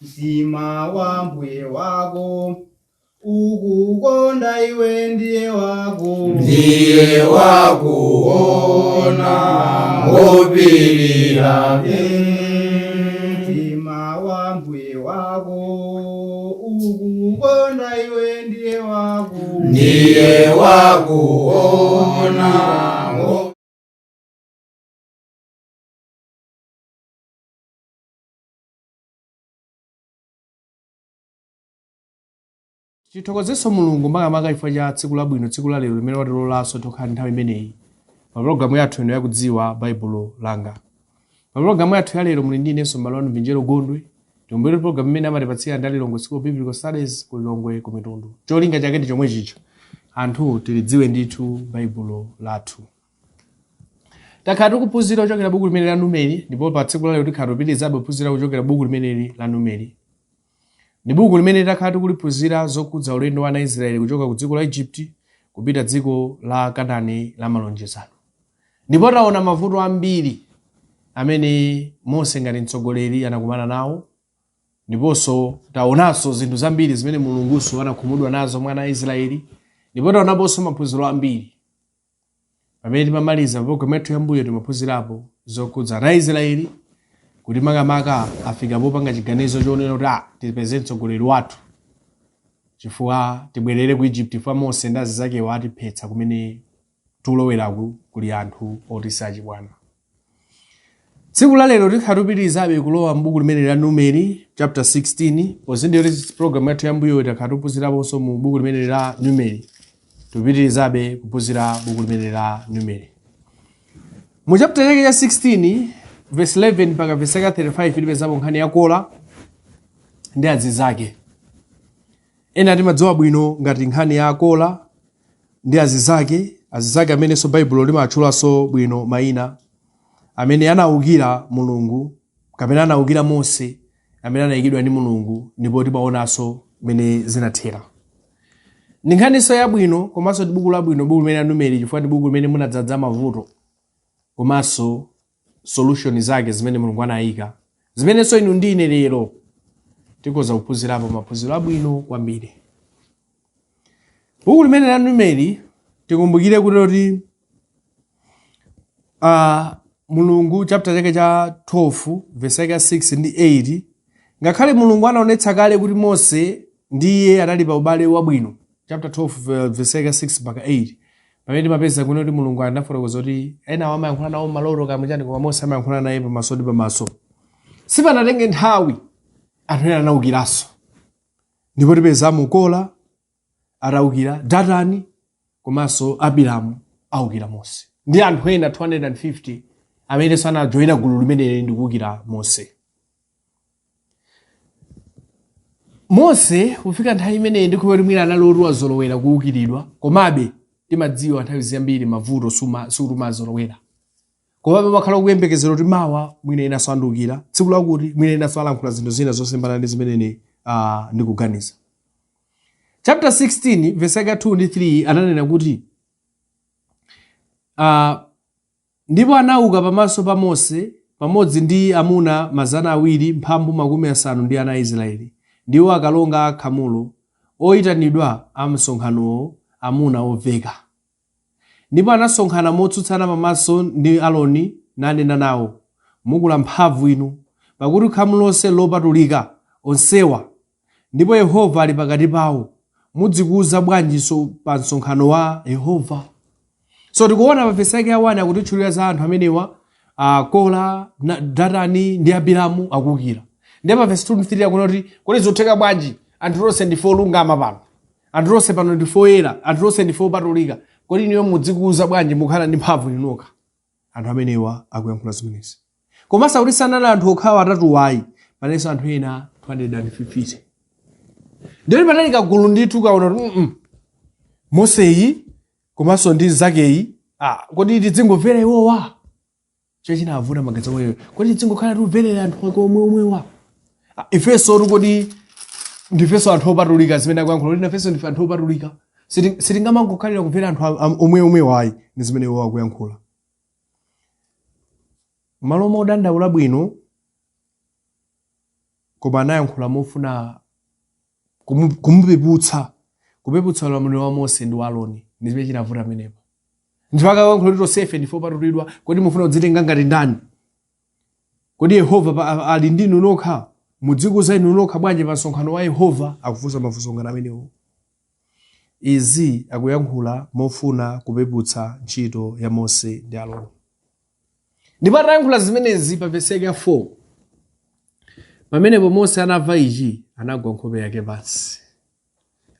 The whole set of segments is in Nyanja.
Mtima wa mbuye wako ukukonda iwe ndiye wako Ndiye wakuona ngopirira. Mtima wa mbuye wako ukukonda iwe ndiye wako Ndiye wakuona. Tithokozenso Mulungu makamaka chifukwa cha tsiku labwino, tsiku la lero limene watilolanso tokhala nthawi imeneyi pa pologalamu yathu ino yakudziwa Baibulo Langa. Pa pologalamu yathu ya lero muli ndi inenso m'bale wanu Vinjero Gondwe. Tikumbukire pologalamu imene amatipatsira ndi Lilongwe School of Biblical Studies ku Lilongwe ku Mitundu. Cholinga chake ndi chomwe chicho, anthu tilidziwe ndithu Baibulo lathu. Takhala tikuphunzira kuchokera buku limene la Numeri, ndipo pa tsiku la lero tikhala tikupitirizabe kuphunzira kuchokera buku limeneli la Numeri. Ndi buku limene takhala tikuliphunzira zokhudza ulendo wa ana a Israeli kuchoka ku dziko la Egypt kupita dziko la Kanani la malonjezano. Ndipo taona mavuto ambiri amene Mose ngati mtsogoleri anakumana nawo, ndiponso taonanso zinthu zambiri zimene Mulungunso anakhumudwa nazo mwa ana a Israeli, ndipo taonaponso maphunziro ambiri. Pamene timamaliza programu yathu yambuyo timaphunzirapo zokhudza ana a Israeli kuti makamaka afika popanga chiganizo chonena kuti tipeze mtsogoleri wathu chifukwa tibwerere ku Egypt, chifukwa Mose ndi azinzakewo atiphetsa kumene tuloweraku kuli anthu oti sachibwana. Tsiku la lero tikhala tikupitirizabe kulowa m'buku limene la Numeri chapter 16, pozindikira kuti programu yathu yambuyo takhala tikuphunziraponso mu buku limene la Numeri. Tikupitirizabe kuphunzira buku limene la Numeri. Mu chapter chake cha 16 verse 11 mpaka verse yake 35 tipezapo nkhani ya Kora ndi azinzake. Ena timadziwa bwino ngati nkhani ya Kora ndi azinzake, azinzake amenenso Baibulo limatchulanso bwino mayina, amene anawukira Mulungu kapena anawukira Mose amene anayikidwa ndi Mulungu, ndipo timaonanso mmene zinathera. Ndi nkhaninso yabwino komanso ndi buku labwino, buku limene la Numeri, chifukwa ndi buku limene munadzadza mavuto komanso solution zake zimene Mulungu anayika, zimenenso inu ndi ine lero tikhoza kuphunzirapo maphunziro abwino kwambiri. Buku limene la Numeri, tikumbukire kuti Mulungu chapter chake cha 12 verse yake ya 6 ndi 8, ngakhale Mulungu anaonetsa kale kuti Mose ndi iye anali pa ubale wabwino, chapter 12 verse yake ya 6 mpaka 8, pamene timapeza kuno kuti Mulungu anafotokoza kuti ena amayankhula nawo maloto kamwe chani, koma Mose amayankhula naye pamaso ndi pamaso. Sipanatenge nthawi anthu ena anawukiranso, ndipo tipezamo Kora atawukira Datani komanso Abiramu awukira Mose ndi anthu ena 250 amenenso anajoyina gulu limeneli ndi kuwukira Mose. Mose kufika nthawi imeneyi ndikuti mwina anali oti wazolowera kuwukiridwa, komabe timadziwa nthawi zambiri mavuto sutumazolowera, komabe umakhala ukuyembekezera kuti mawa mwina inanso andiwukira, tsiku lakuti mwina inanso alankhula zinthu zina zosemphana ndi zimene ine ndikuganiza. Chapter 16 verse yake 2 ndi 3 ananena kuti ndipo anauka pamaso pa Mose pamodzi ndi amuna 250 ndi ana a Israeli, ndiwo akalonga a khamulo, oyitanidwa a msonkhanowo, amuna omveka. Ndipo anasonkhana motsutsana pamaso ndi Aroni, nanena nawo, Mukula mphamvu inu, pakuti khamu lonse lopatulika, onsewa, ndipo Yehova ali pakati pawo, mudzikuza bwanjinso pa msonkhano wa Yehova? So tikuona pa vesi yake ya 1 akutitchulira za anthu amenewa, Kora, Datani ndi Abiramu akuwukira. Ndiye pa vesi 2 ndi 3 akuona kuti kodi zotheka bwanji anthu tonse ndife olungama pano, anthu tonse pano ndife oyera, anthu tonse ndife opatulika, kodi inuyo mudzikuza bwanji mukhala ndi mphamvu inu nokha? Anthu amenewa akuyankhula zimenezi, komanso akuti sanali anthu okhawa atatuwa ayi, panalinso anthu ena 250. Ndiye panali kagulu ndithu kaona kuti Moseyi komanso ndi nzakeyi, kodi tidzingomvera iwowa? Chachinavuta magazi omweyo, kodi tidzingokhala tikumverera anthu ake omwe omwewa? Ifenso tu kodi ndifenso anthu opatulika, zimene akuyankhula kuti nafenso ndife anthu opatulika, sitingamangokhalira kumvera anthu omwe omwewa ayi, ndi zimene iwo akuyankhula. Malo modandaula bwino Koma anayankhula mofuna kumupeputsa, kupeputsa ulamuliro wa Mose ndi wa Aroni. Ndi zimene chinavuta pamenepo. Nchifukwa akayankhula kuti tonsefe ndife opatulidwa, kodi mufuna kudzitenga ngati ndani? Kodi Yehova ali ndi inu nokha? Mudzikuza inu nokha bwanji pa msonkhano wa Yehova? Akufunsa mafunso ngati amenewo. Izi akuyankhula mofuna kupeputsa ntchito ya Mose ndi Aroni. Ndipo atayankhula zimenezi pa vesi yake ya 4, pamenepo Mose anamva ichi, anagwa nkhope yake pansi.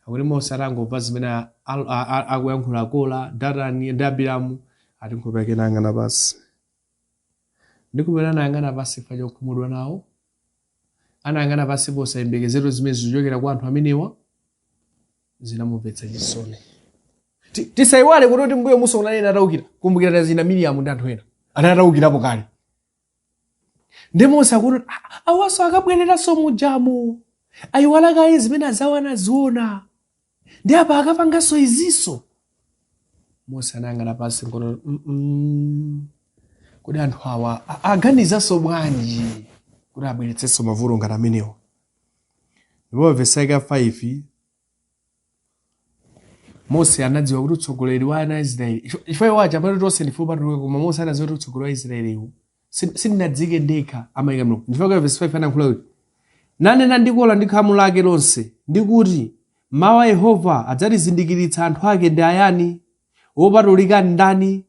Akuti Mose atangomva zimene akuyankhula Kora, Datani ndi Abiramu, ati nkhope yake inayang'ana pansi. Ndi kumene anayang'ana pansi chifukwa chokhumudwa nawo, anayang'ana pansi posayembekezera zimene zikuchokera kwa anthu amenewa, zinamumvetsa chisoni. Tisayiwale kuti mbuyo Musa kunali ena atawukira. Kumbukira zina Miriamu ndi anthu ena anali atawukirapo kale. Ndi Mose akuti, awaso akabwereranso mujamo, ayiwala kaye zimene azawo anaziona, ndi apa akapanganso izinso. Mose anayang'ana pansi nkono, kodi anthu awa aganizanso bwanji kuti abweretsenso mavuto ngati amenewa? Ndipo pa vesi yake ya 5, Mose anadziwa kuti utsogoleri wa ana a Israeli, chifukwa iwo aja amati tonse ndife opatulika, koma Mose anadziwa kuti utsogoleri wa Israeliwu sindinadzike ndekha, amayika Mulungu. Nchifukwa chake vesi 5 anayankhula kuti, nanena ndi Kora ndi khamu lake lonse, ndi kuti, mawa Yehova adzatizindikiritsa anthu ake ndi ayani, wopatulika ndani,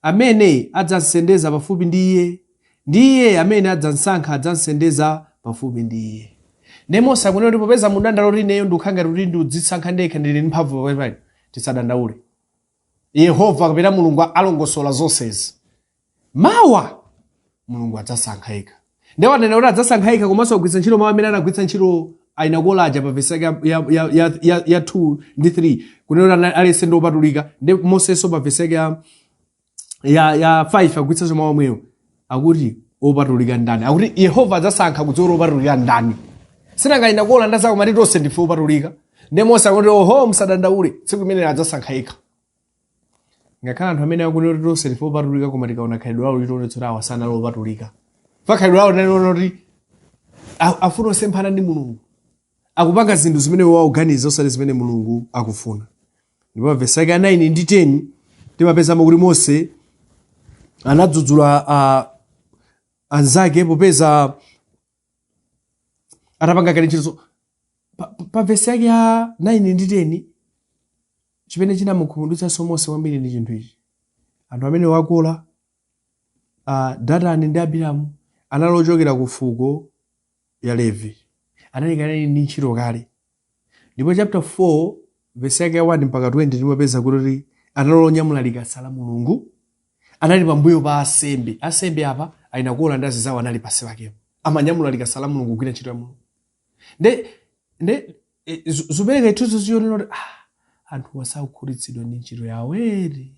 amene adzamsendeza pafupi ndi iye, ndi iye amene adzamsankha adzamsendeza pafupi ndi iye. Ndiye Mose akunena kuti popeza mudandaula kuti ineyo ndikukhala ngati kuti ndikudzisankha ndekha, ndili ndi mphamvu pakati panu, tisadandaule. Yehova kapena Mulungu alongosola zonsezi. Mawa Mulungu adzasankha yekha. Ndiye wanena kuti adzasankha yekha, komanso agwiritsa ntchito mawu amene anagwiritsa ntchito aina Kora aja pa vesi yake ya 2 ndi 3, kunena kuti aliyense ndi wopatulika. Ndiye Mosenso pa vesi yake ya 5 agwiritsanso mawu omwewo, akuti wopatulika ndani, akuti Yehova adzasankha kudziwa kuti wopatulika ndani. Sinanga aina Kora ndi anzake amati tonse ndife wopatulika. Ndiye Mose akuti oho, musadandaule, tsiku limeneli adzasankha yekha. Ngakhale anthu amene akunena kuti tonse ndife opatulika, koma tikaona khalidwe lawo litionetsa kuti awa sanali opatulika. Fa khalidwe lawo linaliona kuti afuna osemphana ndi Mulungu, akupanga zinthu zimene iwo akuganiza osati zimene Mulungu akufuna. Ndipo pa vesi yake ya 9 ndi 10 timapezamo kuti Mose anadzudzula anzake popeza atapanga kale ntchito. Pa vesi yake ya 9 ndi 10, chimene chinamukhumudwitsanso Mose kwambiri ndi chinthu ichi: anthu amene a Kora, Datani ndi Abiramu anali ochokera ku fuko ya Levi, anali kale ndi ntchito kale. Ndipo chapter 4 vesi yake ya 1 mpaka 20 timapeza kuti anali onyamula likasa la Mulungu, anali pambuyo pa asembe. Asembe apa aina Kora ndi azizawo anali pansi pakepo, amanyamula likasa la Mulungu kugwira ntchito ya Mulungu. Nde zupereka chithunzi chonena kuti anthu asakukhutitsidwa ndi ntchito yawo eri,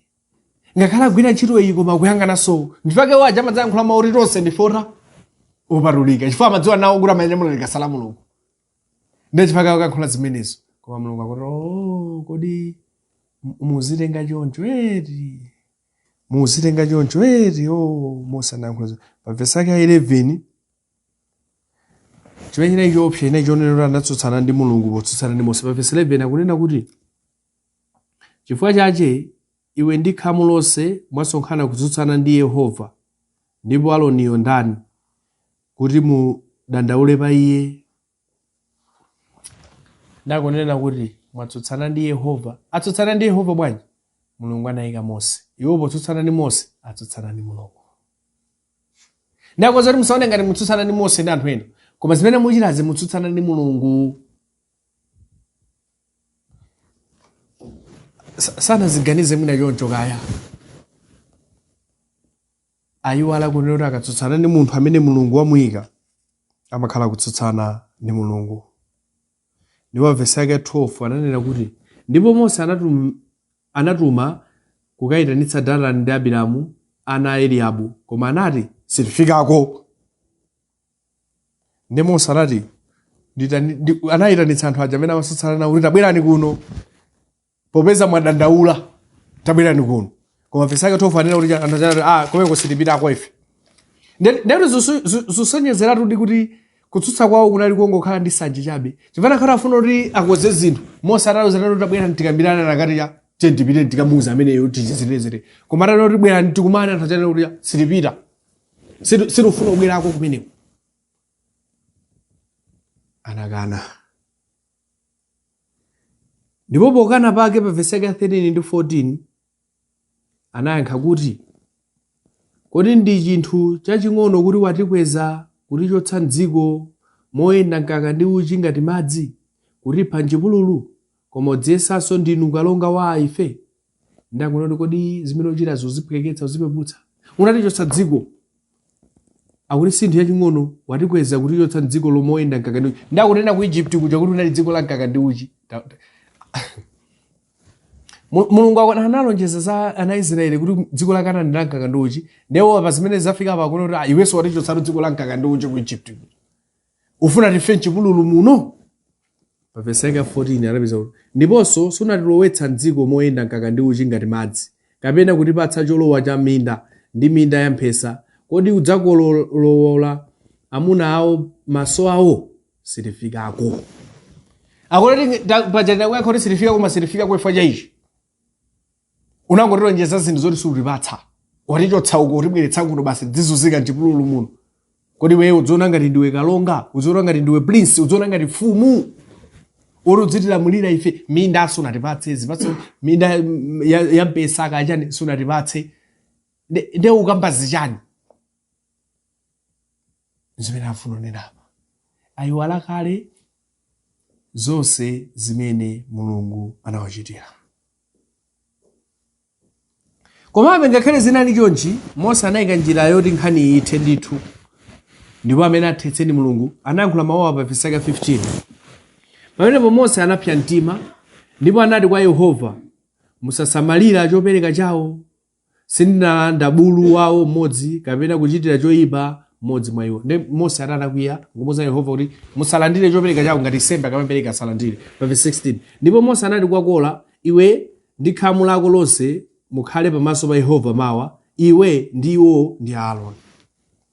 ngakhale agwira ntchito iyi koma akuyang'ananso. Ndipake waja amadzayankhula mawu kuti tonse ndife opatulika, chifukwa amadziwa nawo kuti amanyamula likasa la Mulungu. Ndiye chifukwa akayankhula zimenezo, koma Mulungu akuti, oh, kodi muzitenga choncho eri, muzitenga choncho eri. Oh, Mose anayankhula pa vesi yake ya 11, chimene chinali choopsa chinali chonena kuti anatsutsana ndi Mulungu potsutsana ndi Mose. Pa vesi 11 akunena kuti, chifukwa chache iwe ndi khamu lonse mwasonkhana kutsutsana ndi Yehova, ndipo Aroniyo ndani kuti mudandaule pa iye? Ndakunena kuti mwatsutsana ndi Yehova. Atsutsana ndi Yehova bwanji? Mulungu anayika Mose, iwo potsutsana ndi Mose atsutsana ndi Mulungu. Ndakonza kuti musaone ngati mutsutsana ndi Mose ndi anthu ena, koma zimene muchitazi mutsutsana ndi Mulungu. Sanaziganize mwina choncho, kaya ayiwala kunena kuti akatsutsana ndi munthu amene Mulungu wamuyika amakhala kutsutsana ndi Mulungu. Ndipo vesi yake 12 ananena kuti, ndipo Mose anatuma kukayitanitsa Datani ndi Abiramu ana a Eliabu, koma anati, sitifikako. Ndi Mose anati, anayitanitsa anthu aja amene amatsutsana nawo kuti tabwerani kuno, popeza mwadandaula, tabwerani kuno. Koma vesi yake 12 anena kuti anthu aja anati, komweko sitipitako ife. Ndekuti zusonyezeratu ndi kuti Kutsutsa kwawo kunali kongokhala ndi sanje chabe. Chifukwa akhala afuna kuti akonze zinthu, Mose atawuza kuti tabwera tikambirane, nakati ya tiye tipite tikamuuza ameneyo tichizirezere. Koma atanena kuti bwera tikumane, anthu achanena kuti sitipita, sitifuna kubwerako kumeneko, anakana. Ndipo pokana pake, pa vesi yake ya 13 ndi 14, anayankha kuti, "Kodi ndi chinthu chaching'ono kuti watikweza kutichotsa mdziko moyenda mkaka ndi uchi ngati madzi, kutipha mchipululu? Koma udziyesanso ndinu kalonga wa ife?" Ndakunena kuti kodi zimene uchitazo uziphweketsa, uzipeputsa? Unatichotsa dziko, akuti sinthu yaching'ono watikweza kutichotsa mdziko lomoyenda mkaka ndi uchi. Ndakunena ku Egypt kuja kuti unali dziko la mkaka ndi uchi. Mulungu analonjeza za ana Israeli kuti dziko la Kanani la mkaka ndi uchi. Ndipo pa zimene zafika pa kuno kuti, "Ah, iwenso watichotsatu dziko la mkaka ndi uchi ku Egypt, ufuna tife mchipululu muno?" Pa vesi yake ya 14 anapeza kuti, "Ndiponso sunatilowetsa mdziko moyenda mkaka ndi uchi ngati madzi, kapena kutipatsa cholowa cha minda ndi minda ya mphesa. Kodi udzakolowola amuna awo maso awo? Sitifikako." Akuti paja tinakuyankha kuti sitifika, koma sitifika chifukwa cha ichi: unangotilonjeza zinthu zoti sutipatsa, watichotsa uko, utibweretsa kuno, basi tizizunzika mchipululu muno. Kodi wewe udziona ngati ndiwe kalonga? Udziona ngati ndiwe prince? Udziona ngati mfumu uri udzitilamulira ife? Minda sunatipatse, zipatso, minda ya mpesa kachani sunatipatse. Nde ukamba zichani? Zimene afuna kunena apa, ayiwala kale zonse zimene Mulungu anawachitira. Komabe ngakhale zinali chonchi, Mose anayika njira yoti nkhani ithe ndithu, ndipo amene athetse ndi Mulungu. Anayankhula mawu apa, vesi yake 15: "Pamenepo Mose anapsa mtima ndipo anati kwa Yehova, 'Musasamalira chopereka chawo. Sindinalanda bulu wawo mmodzi kapena kuchitira choyipa mmodzi mwa iwo.'" Ndi Mose atanakwiya nkumuuza Yehova kuti musalandire chopereka chawo, ngati nsembe akamapereka asalandire. Pa verse 16, "Ndipo Mose anati kwa Kora, 'Iwe ndi khamu lako lonse mukhale pamaso pa Yehova mawa, iwe ndi iwo ndi Aaroni.'"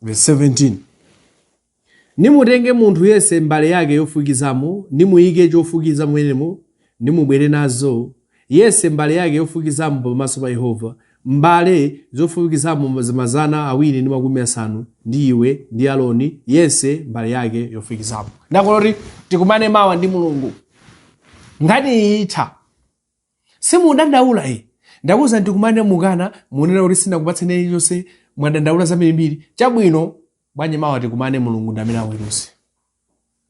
Verse 17, "Nimutenge munthu yense mbale yake yofukizamo, nimuyike chofukiza mmenemo, nimubwere nazo, yense mbale yake yofukizamo pamaso pa Yehova, mbale zofukizamo 250, ndi iwe ndi Aaroni, yense mbale yake yofukizamo." Ndakuti tikumane mawa ndi Mulungu, nkhani itha. Simudandaula e, ndakuza tikumane, mukana, munena kuti sinakupatseni chilichonse, mwadandaula zambirimbiri. Chabwino, bwanji mawa tikumane, Mulungu ndi amene aweruze.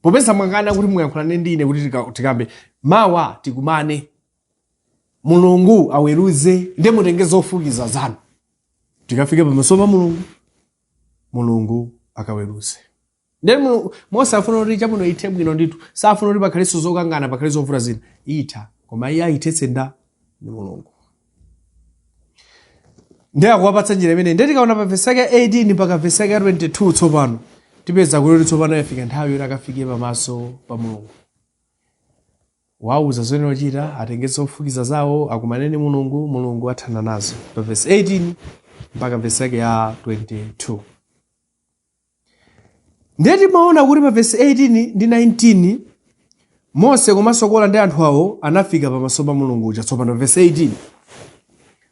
Popeza mwakana kuti muyankhulane ndi ine kuti tikambe, mawa tikumane, Mulungu aweruze. Ndiye mutenge zofukiza zanu, tikafike pamaso pa Mulungu, Mulungu akaweruze. Ndiye Mose afuna kuti chabwino ithe bwino ndithu, safuna kuti pakhalenso zokangana, pakhale zovuta zina. Itha, koma iye ayithetse nda ndi Mulungu. Ndiye akuwapatsa njira imene. Ndiye tikaona pa vesi yake 18 mpaka vesi yake 22, tsopano tipeza kuti tsopano yafika nthawi yoti akafike pamaso pa Mulungu. Wauza zoyenera kuchita, atenge zofukiza zawo, akumane ndi Mulungu, Mulungu athana nazo. Pa vesi 18 mpaka vesi yake ya 22, ndiye timaona kuti pa vesi 18 ndi 19, Mose komanso Kora ndi anthu awo anafika pamaso pa Mulungu uja. Tsopano vesi 18: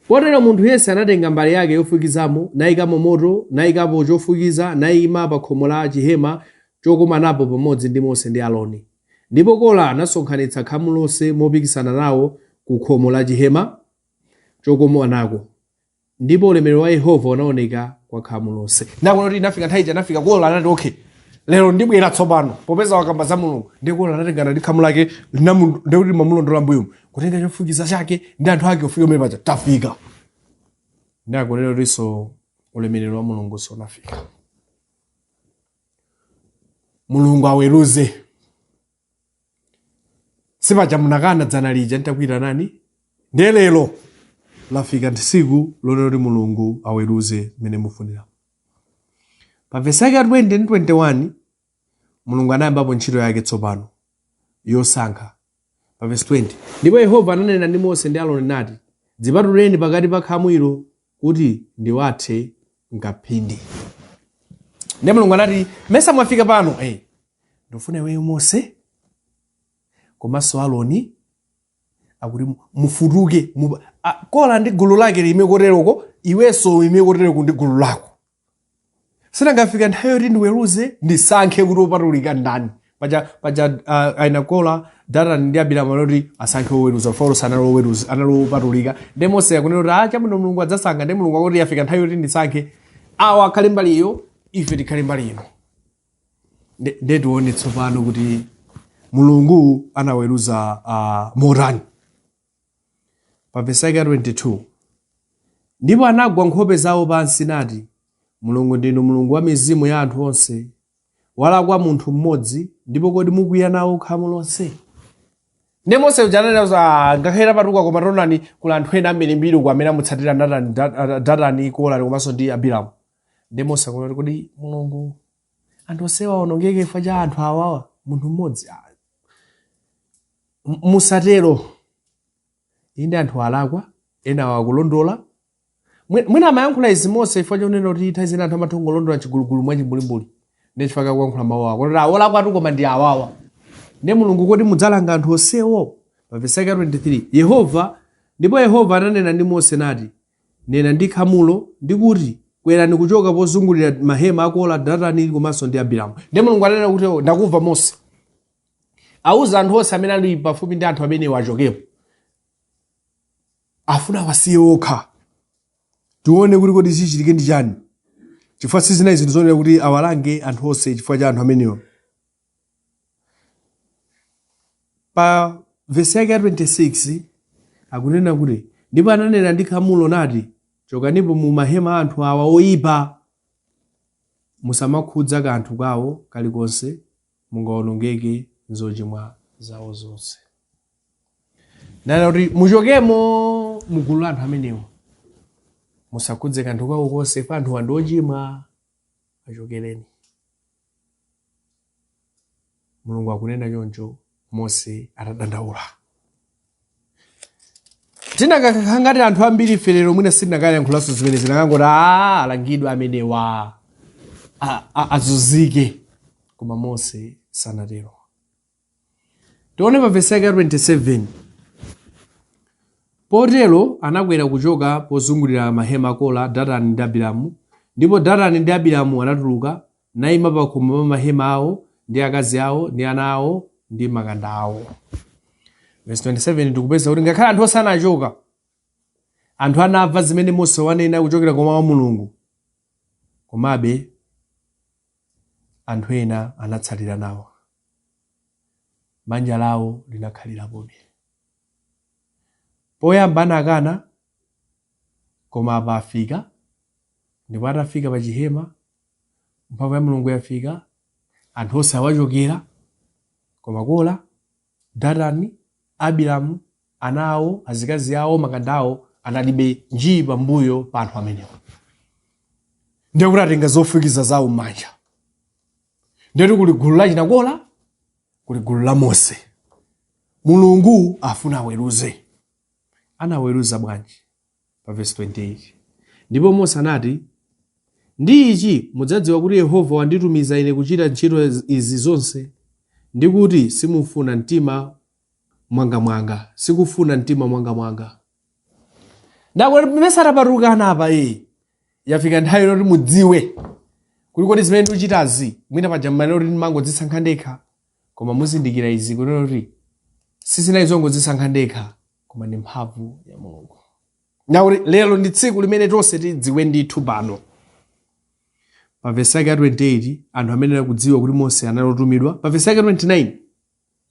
"Kotero munthu yense anatenga mbale yake yofukizamo, nayikamo moto, nayikapo chofukiza, nayima pa khomo la chihema chokomanapo pamodzi ndi Mose ndi Aaroni. Ndipo Kora anasonkhanitsa khamu lonse mopikisana nawo ku khomo la chihema chokomanako, ndipo ulemerero wa Yehova unaoneka kwa khamu lonse." Ndakuona kuti inafika nthawi ija, anafika Kora, anati, "Okay, lero ndibwera tsopano popeza wakamba za Mulungu." Ndiye Kora anatengana ndi khamu lake, ndikuti mamulondola mbuyomu, kutenga chofukiza chake ndi anthu ake, kufika umene paja, tafika. Ndakunena kutinso ulemerero wa Mulungu sunafika, Mulungu aweruze. Sipaja munakana dzana lija ntakuyitanani? Ndiye lero lafika tsiku lonena kuti Mulungu aweruze mmene mufunira. Pa vesi yake ya 20 ndi 21, Mulungu anayambapo ntchito yake tsopano yosankha. Pa vesi 20, "Ndipo Yehova ananena ndi Mose ndi Aaroni nati, 'Dzipatuleni pakati pa khamu ilo kuti ndiwathe mkaphindi.'" Ndiye Mulungu anati, "Mesa mwafika pano?" Ndifuna iweyo Mose komanso Aroni akuti mufutuke Kola ndi gulu lake lime koteroko, iwenso uime koteroko ndi gulu lako. Sinangafika nthawi yoti ndiweruze, ndisankhe kuti wopatulika ndani. Paja aina Kola, Datani ndi Abiramu anati asankhe woweruza. Faulo sanali woweruza, anali wopatulika. Ndi Mose akunena kuti, "Ah, chabwino, Mulungu adzasankha." Ndi Mulungu akuti yafika nthawi yoti ndisankhe, awa akhale mbali iyo, ife tikhale mbali ino. Nde tione tsopano kuti Mulungu anaweruza motani. Pa vesi yake ya 22, ndipo anagwa nkhope zawo pansi nati, "Mulungu ndinu Mulungu wa mizimu ya anthu onse, walakwa munthu mmodzi, ndipo kodi mukwiya nawo khamu lonse?" Ndi Mose uja ananena kuti, "Ah, ngakhale tapatuka, koma taonani kuli anthu ena ambirimbiri uku amene amutsatira Datani, Kola komanso ndi Abiramu." Ndi Mose akunena kuti, "Kodi Mulungu, anthu onsewa aonongeke chifukwa cha anthu awawa, munthu mmodzi? Ah, musatero. Inde anthu alakwa, ena akulondola." Mwina amayankhula izi Mose chifukwa chonena kuti nthawi zina anthu amatha kungolondola chigulugulu mwachimbulimbuli, ndi chifukwa chakuyankhula mawu awo kuti awolakwatu koma ndi awawa. Ndi Mulungu, kodi mudzalanga anthu onsewo? Pa vesi yake 23, Yehova, ndipo Yehova ananena ndi Mose nati, "Nena ndi khamulo ndi kuti, 'Kwerani kuchoka pozungulira mahema a Kola, Datani komanso ndi Abiramu.'" Ndi Mulungu ananena kuti, "Oh, ndakumva Mose, auza anthu onse amene ali pafupi ndi anthu amenewo achokepo, afuna awasiye okha, tione kuti kodi zichitike ndi chani, chifukwa sizinali zinthu zonena kuti awalange anthu onse chifukwa cha anthu amenewo." Pa vesi yake ya 26 akunena kuti, ndipo ananena ndi khamulo nati, "Chokanipo mu mahema a anthu awa oyipa, musamakhudza kanthu kawo kalikonse, mungawonongeke nzochimwa zawo zonse." Nana kuti muchokemo mugulu la anthu amenewo, musakhudze kanthu kawo konse, pa anthu ndi ochimwa, achokereni. Mulungu akunena choncho Mose atadandaula. Tinakakhala ngati anthu ambiri ife lero, mwina sitinakayankhulanso zimene zinakangoti, "Ah, alangidwe amenewa, azunzike." Koma Mose sanatero. Tione pa vesi yake ya 27, potero anakwera kuchoka pozungulira mahema a Kola, Datani ndi Abiramu. Ndipo Datani ndi Abiramu anatuluka naima pakhomo pa mahema awo ndi akazi awo ndi ana awo ndi makanda awo. Verse 27, tikupeza kuti ngakhale anthu onse anachoka, anthu anamva zimene Mose wanena kuchokera kwa mawu a Mulungu, komabe anthu ena anatsalira nawo, banja lawo linakhalirapobe. Poyamba anakana, koma apa afika, ndipo atafika pa chihema, mphamvu ya Mulungu yafika, anthu onse awachokera, koma Kola, Datani, Abiramu, ana awo, azikazi awo, makanda awo analibe njii pambuyo pa anthu amenewo. Ndiye kuti atenga zofukiza zawo m'manja. Ndiye kuli gulu la china Kola, kuli gulu la Mose. Mulungu afuna aweruze. Anaweruza bwanji? Pa verse 28, ndipo Mose anati, "Ndi ichi mudzadziwa kuti Yehova wanditumiza ine kuchita ntchito izi zonse, ndi kuti simufuna mtima mwangamwanga, sikufuna mtima mwangamwanga." Ndakuti mmene atapatukana apa, yafika nthawi yoti mudziwe kuti kodi zimene ndikuchitazi, mwina paja mmanena kuti ndimangodzisankha ndekha, koma muzindikira izi kunena kuti sizinali zongodzisankha ndekha, koma ndi mphamvu ya Mulungu. Ndakuti lero ndi tsiku limene tonse tidziwe ndithu pano. Pa vesi yake ya 28, anthu amene akudziwa kuti Mose anali otumidwa. Pa vesi yake 29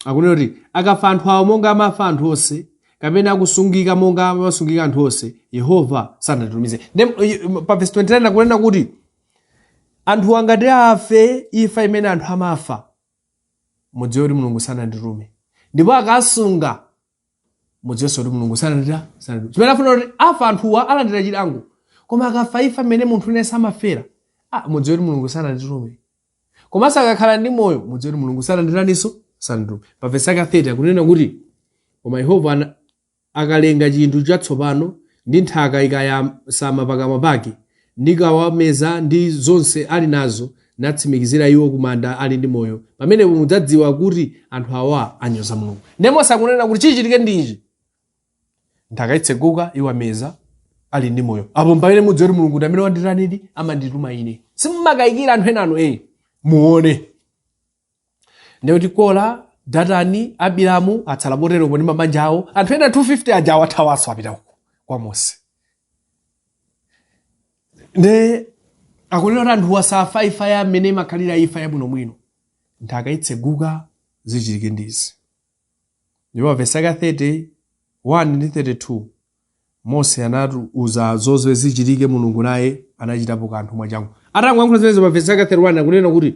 akunena kuti, "Akafa anthu awo monga amafa anthu onse, kapena akusungika monga amasungika anthu onse, Yehova sanatitumize." Pa vesi 29 akunena kuti anthu angati afe imfa imene anthu amafa, mudziwe kuti Mulungu sananditume, ndipo akasunga, mudziwenso kuti Mulungu sananditume. Chimene afuna kuti afa anthuwa alandira chilango, koma akafa imfa imene munthu wina samafera, ah, mudziwe kuti Mulungu sananditume. Komanso akakhala ndi moyo, mudziwe kuti Mulungu sananditaninso, sananditume. Pa vesi yake 30 akunena kuti, koma Yehova akalenga chinthu chatsopano, ndi nthaka ikayasama pakamwa pake, nikawameza ndi zonse ali nazo, Natsimikizira iwo kumanda ali ndi moyo. Pamenepo mudzadziwa kuti anthu awa anyoza Mulungu. Ndiye Mose akunena kuti chichitike ndi ichi: nthaka itseguka, iwameza ali ndi moyo. Apo pamene mudziwe kuti Mulungu ndi amene wanditanidi, amandituma ine. Simmakayikira anthu ena anu, muone. Ndiye kuti Kola, Datani, Abiramu atsala poteropo ndi mabanja awo. Anthu ena 250 aja awathawanso, apita uko kwa Mose. Nde akunena kuti anthu asafa imfa ya mmene imakhalira imfa yabwinobwino. Nthaka itseguka, zichitike ndizi. Ndipo vesi yake 31 ndi 32, Mose anatiuza zozwe zichitike. Mulungu naye anachitapo kanthu mwachangu. Atangoyankhula zimenezo, pa vesi yake 31 akunena kuti,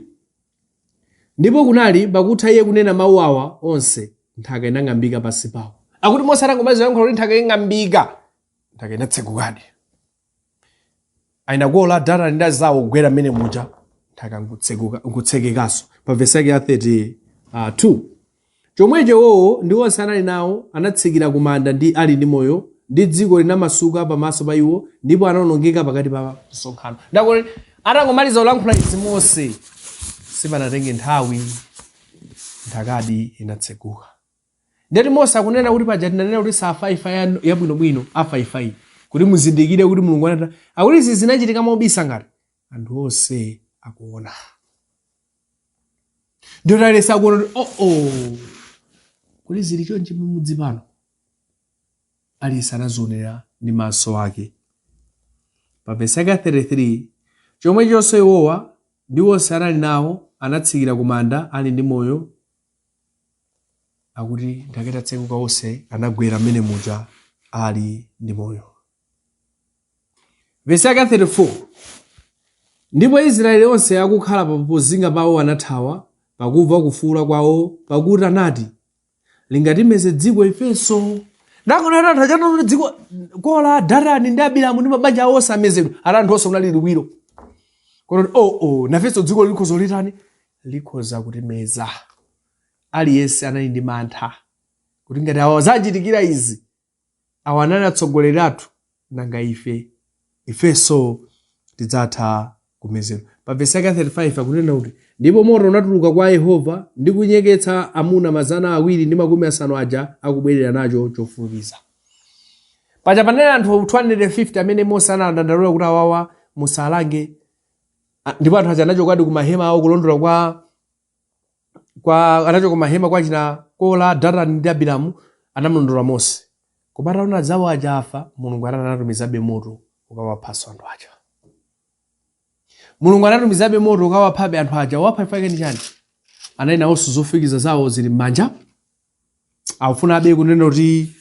"Ndipo kunali pakutha iye kunena mawu awa onse, nthaka inang'ambika pansi pawo." Akuti Mose atangomaliza kuyankhula kuti nthaka ing'ambika, nthaka inatsegukadi. Aina Kola, Datani ndi azawo kugwera mmene muja, nthaka nkutsekekanso. Pa vesi yake ya 32, "Chomwecho iwowo ndi onse anali nawo anatsikira kumanda ndi ali ndi moyo, ndi dziko linamasuka pamaso pa iwo, ndipo anawonongeka pakati pa msonkhano." Ndakuti atangomaliza kulankhula izi Mose, sipanatenge nthawi, nthakadi inatseguka. Ndeti Mose akunena kuti paja tinanena kuti safa imfa yabwinobwino, afa imfa iyi kuti muzindikire kuti Mulungu anata. Akuti izi zinachitika mobisa ngati anthu onse akuona. Ndiyo aliyense akuona kuti oh, kuti zili chonchi mumudzi pano. Aliyense anazionera ndi maso ake. Pa vesi yake 33, "Chomwechonso iwowa ndi onse anali nawo anatsikira kumanda ali ndi moyo." Akuti nthaka itatsekuka, onse anagwera mmene muja ali ndi moyo. Vesi yake 34, "Ndipo Israeli onse akukhala pa pozinga pawo anathawa pakumva kufuula kwawo, pakuti anati, 'Lingatimeze dziko ifenso.'" Ndakona anthu achana dziko, Kola, Datani ndi Abiramu ndi mabanja awo onse amezedwa. Ati anthu onse unali liwiro kodi, oh, nafenso dziko likhoza litani, likhoza kutimeza. Aliyense anali ndi mantha kuti ngati awa zachitikira izi, awa anali atsogoleri athu, nanga ife? Ifenso tidzatha kumezedwa. Pa vesi yake 35 akunena kuti, "Ndipo moto unatuluka kwa Yehova ndi kunyeketsa amuna 250 aja akubwerera nacho chofukiza." Paja panali anthu 250 amene Mose anadandaula kuti awawa musalange. Ndipo anthu aja anachokadi ku mahema awo kulondola kwa anachoka mahema kwa china Kola, Datani ndi Abiramu, anamulondola Mose. Koma ataona zawo aja afa, Mulungu anatumizabe moto ukawaphanso anthu aja. Mulungu anatumizabe moto ukawaphabe anthu aja. Wapha ifake ndi chani? Anali nawonso zofukiza zawo zili m'manja, akufunabe kunena kuti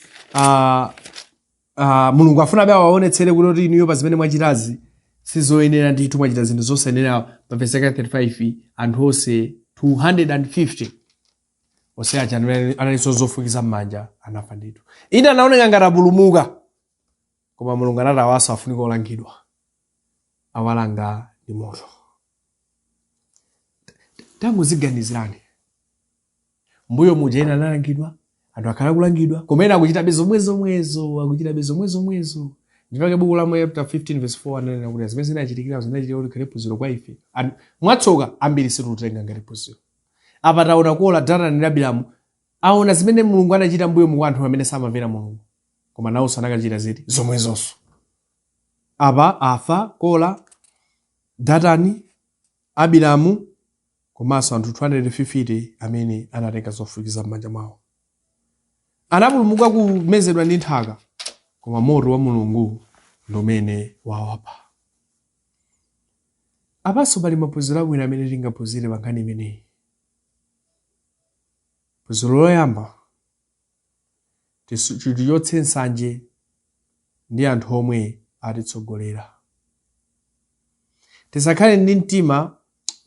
Mulungu afunabe awaonetsere kuti inuyo pa zimene mwachitazi sizoyenera ndithu, mwachita zinthu zosayenera. Pa vesi yake 35, anthu onse 250 onse aja analinso zofukiza m'manja anafa ndithu. Ine anaoneka ngati apulumuka, koma Mulungu anati awaso afunika olangidwa, awalanga ndi moto. Tangoziganizirani, mbuyo muja ena analangidwa, anthu akhala kulangidwa, koma ena akuchitabe zomwezomwezo, akuchitabe zomwezomwezo. Ndipake buku la Mwe chapter 15 verse 4 ananena kuti zimene zinachitikira zinachitika kuti likhale phunziro kwa ife. Mwatsoka ambiri situtenga ngati phunziro. Apa taona Kola, Datani ndi Abiramu aona zimene Mulungu anachita mbuyo mu anthu amene samamvera Mulungu, koma nawonso anakachita ziti zomwezonso. Apa afa Kola, Datani, Abiramu komanso anthu 250 amene anatenga zofukiza m'manja mwawo. Anapulumuka kumezedwa ndi nthaka, koma moto wa Mulungu ndi umene wawapha. Apanso pali maphunziro abwino amene tingaphunzire pa nkhani imeneyi. Phunziro loyamba, tichotse nsanje ndi anthu omwe atitsogolera. Tisakhale ndi mtima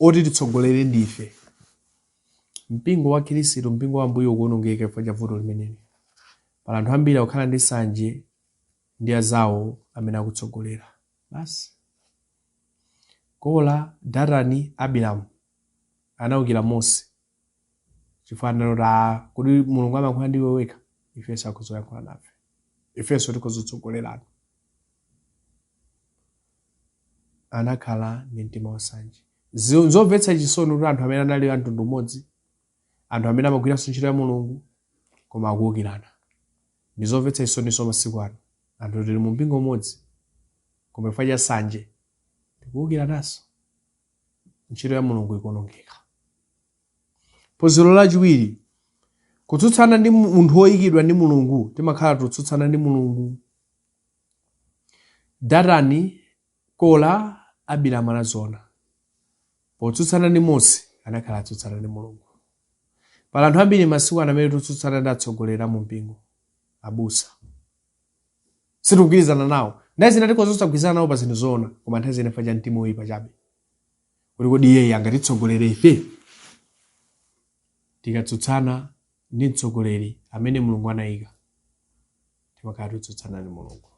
oti titsogolere ndife. Mpingo wa Khristu, mpingo wa Ambuye ukuwonongeka chifukwa cha vuto limeneli. Pali anthu ambiri akukhala ndi nsanje ndi azawo amene akutsogolera. Basi Kola, Datani, Abiramu anawukira Mose chifukwa ananoti, "Ah, kodi Mulungu amayankhula ndi iwe wekha? Ifenso akhoza kuyankhula nafe, ifenso tikhoza kutsogolerana." Anakhala ndi mtima wansanje. Zomvetsa chisoni kuti anthu amene anali a mtundu umodzi, anthu amene amagwiranso ntchito ya Mulungu, koma akuwukirana. Ndi zomvetsa chisoninso masiku ano, anthu tili mu mpingo umodzi, koma chifukwa cha nsanje tikuwukirananso. Ntchito ya Mulungu ikuonongeka. Phunziro lachiwiri, kutsutsana ndi munthu woyikidwa ndi Mulungu, timakhala tutsutsana ndi Mulungu. Datani, Kora, Abiramu anaziona. Potsutsana ndi Mose, anakhala atsutsana ndi Mulungu. Pali anthu ambiri masiku ano amene titsutsana ndi atsogoleri a mu mpingo, abusa. Sitikugwirizana nawo. Nthawi zina tikhoza kusagwirizana nawo pa zinthu zoona, koma nthawi zina chifukwa cha mtima woyipa chabe. Kuti kodi iyeyi angatitsogolere ife? Tikatsutsana ndi mtsogoleri amene Mulungu anayika, timakhala titsutsana ndi Mulungu.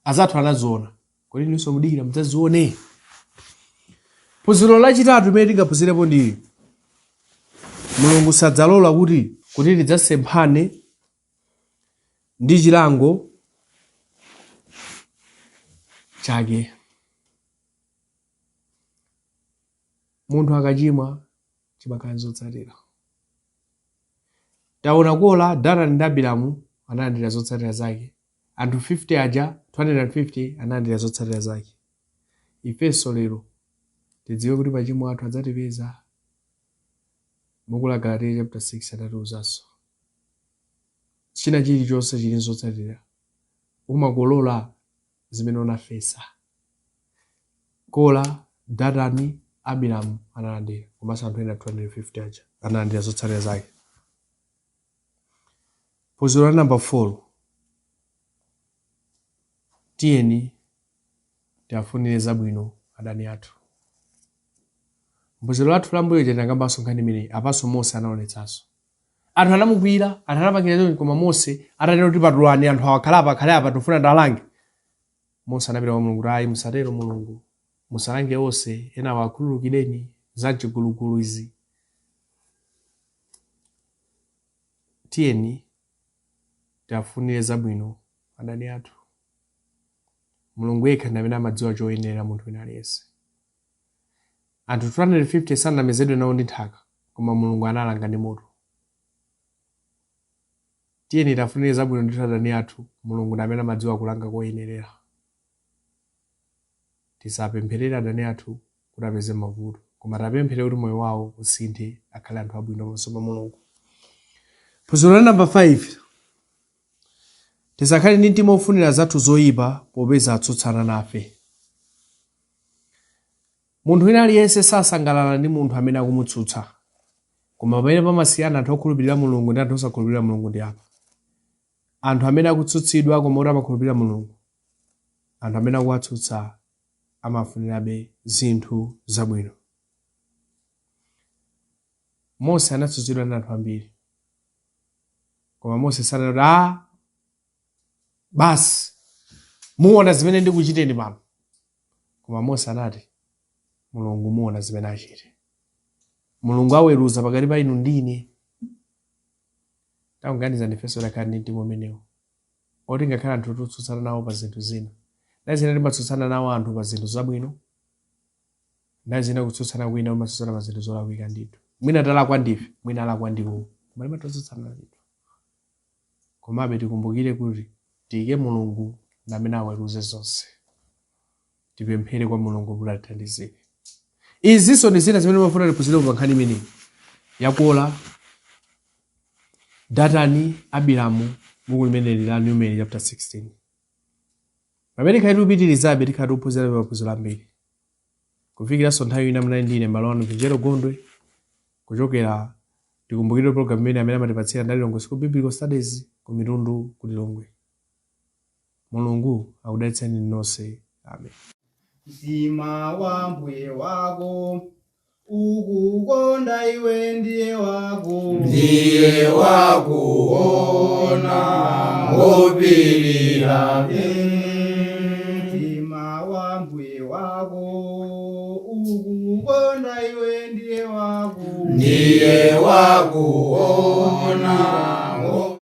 Azathu anaziona, kodi inunso mudikira mudzazione? Phunziro lachitatu limene tingaphunzirepo ndi Mulungu sadzalola kuti tidzasemphane ndi chilango chake. Munthu akachimwa chimakhala zotsatira. Taona Kora, Datani ndi Abiramu analandira zotsatira zake. Anthu 50 aja, 250 analandira zotsatira zake. Ifenso lero tidziwe kuti machimo athu adzatipeza. Buku la Galatiya chapter 6 anatiwuzanso china chilichonse chili zotsatira. Umakolola zimene unafesa. Kora, Datani, Abiramu analandira, komanso anthu ena 250 aja analandira zotsatira zake. Phunziro la namba 4, tiyeni tiafunire zabwino adani athu. Mphunziro lathu la mbuyo tinakambanso nkhani imeneyi. Apanso Mose anaonetsanso. Anthu anamukwiyira, anthu anapangira chonchi, koma Mose atanena kuti patulani anthu awa, akhale apa, akhale apa, tikufuna talange. Mose anapita kwa Mulungu kuti ayi, musatero Mulungu, musalange onse, enawo akhululukireni za mchigulugulu izi. Tiyeni tiafunire zabwino adani athu. Mulungu yekha ndi amene amadziwa choyenera munthu wina aliyense. Anthu 250 sanamezedwe nawo ndi nthaka, koma Mulungu analanga ndi moto. Tiyeni tiafunire zabwino ndithu adani athu. Mulungu ndi amene amadziwa kulanga koyenerera. Tisapempherere adani athu kuti apeze mavuto, koma tapemphere kuti moyo wawo usinthe, akhale anthu abwino pamaso pa Mulungu. Phunziro la namba 5, tisakhale ndi mtima ofunira zathu zoyipa popeza atsutsana nafe. Munthu wina aliyense sasangalala ndi munthu amene akumutsutsa. Koma pamene pamasiyana anthu okhulupirira Mulungu ndi anthu osakhulupirira Mulungu ndi apa. Anthu amene akutsutsidwa koma oti amakhulupirira Mulungu, anthu amene akuwatsutsa amafunirabe zinthu zabwino. Mose anatsutsidwa ndi anthu ambiri, koma Mose sanati a basi muona zimene ndikuchiteni pano. Koma Mose anati, Mulungu muona zimene achite. Mulungu aweruza pakati pa inu ndi ine. Takuganiza ndifenso takhala ndi mtima umenewo oti ngakhale anthu titsutsana nawo pa zinthu zina. Nthawi zina timatsutsana nawo anthu pa zinthu zabwino, nthawi zina kutsutsana kwina timatsutsana pa zinthu zolakwika ndithu. Mwina talakwa ndife, mwina alakwa ndiwo, koma timatsutsana ndithu. Komabe tikumbukire kuti tiyike Mulungu ndi amene aweruze zonse. Tipemphere kwa Mulungu kuti atithandizire. Izinso ndi zina zimene mafuna tiphunzirepo pa nkhani imeneyi ya Kora, Datani, Abiramu, buku limeneli la Numeri chapter 16. Pamene tikhale tikupitirizabe, tikhala tikuphunzirabe maphunziro ambiri. Kufikiranso nthawi ina, munali ndi ine m'bale wanu Vinjero Gondwe kuchokera, tikumbukire program imene amene amatipatsira ndi Lilongwe School Biblical Studies ku Mitundu ku Lilongwe. Mulungu akudalitseni nonse. Amen. Mtima wa mbuye wako ukukonda iwe ndiye wako. Ndiye wakuona ngopirira. Mtima wa mbuye wako ukukonda iwe ndiye wako. Ndiye wakuona.